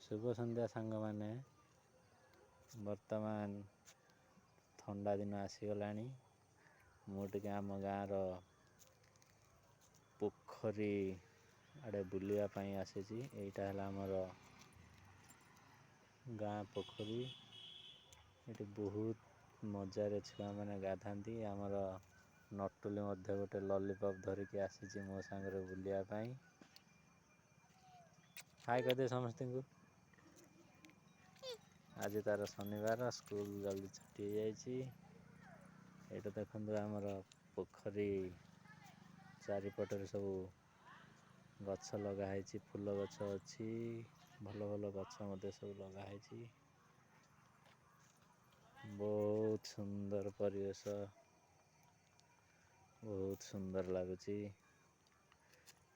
ଶୁଭ ସନ୍ଧ୍ୟା ସାଙ୍ଗମାନେ। ବର୍ତ୍ତମାନ ଥଣ୍ଡା ଦିନ ଆସିଗଲାଣି। ମୁଁ ଟିକେ ଆମ ଗାଁର ପୋଖରୀ ଆଡ଼େ ବୁଲିବା ପାଇଁ ଆସିଛି। ଏଇଟା ହେଲା ଆମର ଗାଁ ପୋଖରୀ। ଏଠି ବହୁତ ମଜାରେ ଛୁଆମାନେ ଗାଧାନ୍ତି। ଆମର ନଟୁଲି ମଧ୍ୟ ଗୋଟେ ଲଲିପପ୍ ଧରିକି ଆସିଛି ମୋ ସାଙ୍ଗରେ ବୁଲିବା ପାଇଁ। ହାଇ କରିଦେ ସମସ୍ତଙ୍କୁ। ଆଜି ତାର ଶନିବାର, ସ୍କୁଲ ଜଲ୍ଦି ଛୁଟି ହେଇଯାଇଛି। ଏଇଟା ଦେଖନ୍ତୁ ଆମର ପୋଖରୀ ଚାରିପଟରେ ସବୁ ଗଛ ଲଗା ହେଇଛି, ଫୁଲ ଗଛ ଅଛି, ଭଲ ଭଲ ଗଛ ମଧ୍ୟ ସବୁ ଲଗା ହେଇଛି। ବହୁତ ସୁନ୍ଦର ପରିବେଶ, ବହୁତ ସୁନ୍ଦର ଲାଗୁଛି।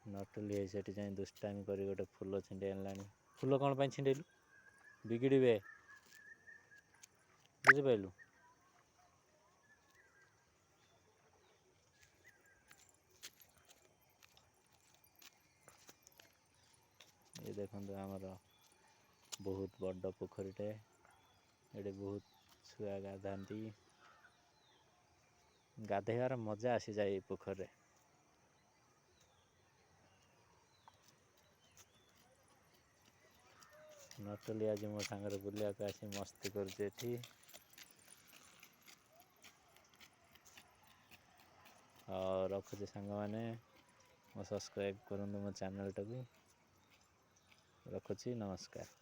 ନଟୁଲି ହେଇ ସେଠି ଯାଇ ଦୁଷ୍ଟାମି କରି ଗୋଟେ ଫୁଲ ଛିଣ୍ଡେଇ ଆଣିଲାଣି। ଫୁଲ କ'ଣ ପାଇଁ ଛିଣ୍ଡେଇଲୁ? ବିଗିଡ଼ିବେ, ବୁଝିପାରିଲୁ? ଏ ଦେଖନ୍ତୁ ଆମର ବହୁତ ବଡ଼ ପୋଖରୀଟେ। ଏଠି ବହୁତ ଛୁଆ ଗାଧାନ୍ତି। ଗାଧେଇବାର ମଜା ଆସିଯାଏ ଏଇ ପୋଖରୀରେ। ନଟୁଲି ଆଜି ମୋ ସାଙ୍ଗରେ ବୁଲିବାକୁ ଆସି ମସ୍ତି କରୁଛି ଏଠି। ଆଉ ରଖୁଛି ସାଙ୍ଗମାନେ, ମୋ ସବସ୍କ୍ରାଇବ୍ କରନ୍ତୁ ମୋ ଚ୍ୟାନେଲଟାକୁ। ରଖୁଛି, ନମସ୍କାର।